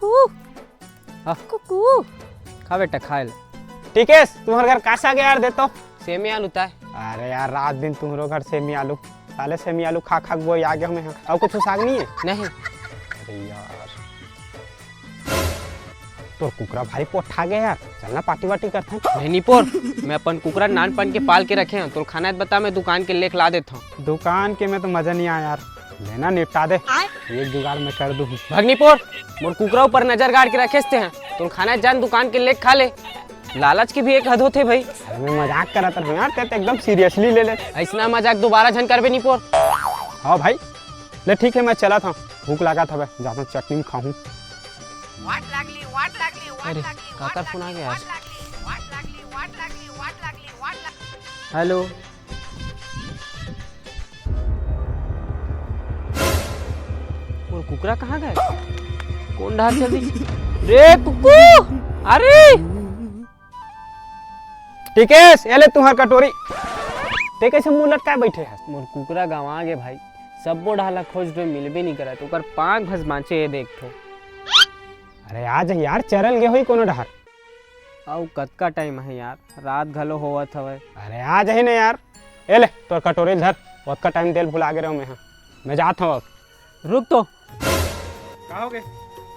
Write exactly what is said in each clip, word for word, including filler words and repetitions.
कुकू। हाँ। कुकू। खा बेटा, खा ले। टिकेश, तुम्हर घर का साग हे यार, दे तो। सेमी आलू ताय। अरे यार, रात दिन तुम्हरो घर सेमी आलू। साले सेमी आलू खा खा के बोरिया गे हँव मैं। अउ कुछु साग नइ हे? नहीं। अरे यार, तोर कुकरा भारी पोठा गे यार। चल ना, पार्टी वार्टी करथन। नहीं निपोर, मैं अपन कुकरा नानपन के पाल के रखे हँव। तोर खाना हे त बता, मैं दुकान के लेके ला देथँव। दुकान के में तो मजा नइ आय यार। ले ना, निपटा दे। आय। एक जुगाड़ मैं कर दूँ। भग निपोर, मोर कुकरा ऊपर नजर गाड़ के रखे हस तें। तोर खाना हे त जा ना, दुकान के लेके खा ले। लालच के भी एक हद होथे भाई। अरे मैं मजाक करत रहेंव यार, तें तो एकदम seriously ले ले। अइसना मजाक दोबारा झन करबे निपोर। हाँ भाई, ले ठीक हे, मैं चलत हँव, भूख लागत हवे, जाथँव चटनी में खाहूँ। अरे, काकर फोन आ गे यार? हेलो। मोर कुकरा कहाँ गे? कोन डहर चल दिस? रे कुकू! अरे! टिकेश, ए ले तुम्हर कटोरी। तें कइसे मुँह लटकाय बइठे हस? मोर कुकरा गँवा गे भाई, सब्बो डहर ला खोज डरेंव, मिलबे नइ करत। ओकर पाँख भस बाँचे हे, देख तो। अरे आ जाही यार, चरे ल गे होही कोनो डहर। अउ कतका टाइम हे यार, रात घलो होवत हवय। अरे आ जाही ना यार। ए ले, तोर कटोरी ल धर, ओतका टाइम दे ल भुला गे रहेंव मैं हा। मैं जात हँव अब। रुक तो। का हो गे?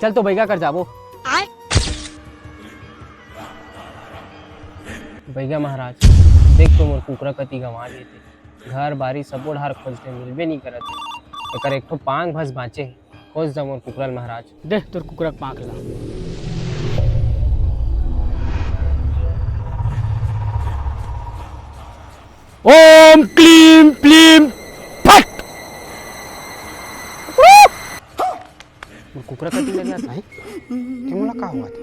चल तो बइगा कर जाबो। बइगा महाराज, देख तो मोर कुकरा कति गँवा गे तें। घर बारी सब्बो डहर खोज डरेंव, मिलबे नइ करत हे। एकर एक ठो पाँख भस बाँचे हे। खोज दा मोर कुकरा ल महाराज। दे तोर कुकरा के पाँख ला। ओम क्लीम प्लीम फट। मोर कुकरा कति लग जात हे। ए मोला का होवत हे?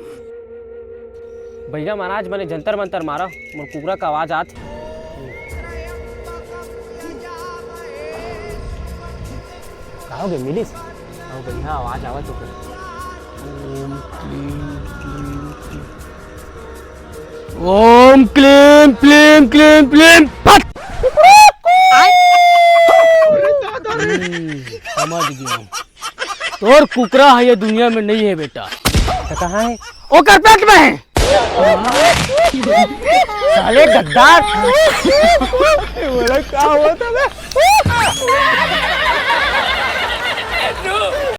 बइगा महाराज, बने जंतर मंतर मारा, मोर कुकरा के आवाज आत हे। का हो गे, मिलिस? अउ बढ़िया आवाज आवत हे ओकर। ओम क्लीम क्लीम क्लीम। ओम क्लीम क्लीम क्लीम क्लीम फट। हम्म, समझ गेंव। तोर कुकरा ह ये दुनिया में नइ हे बेटा। त कहाँ हे? ओकर पेट में हे। साले गद्दार। बोला का होवत हे बे?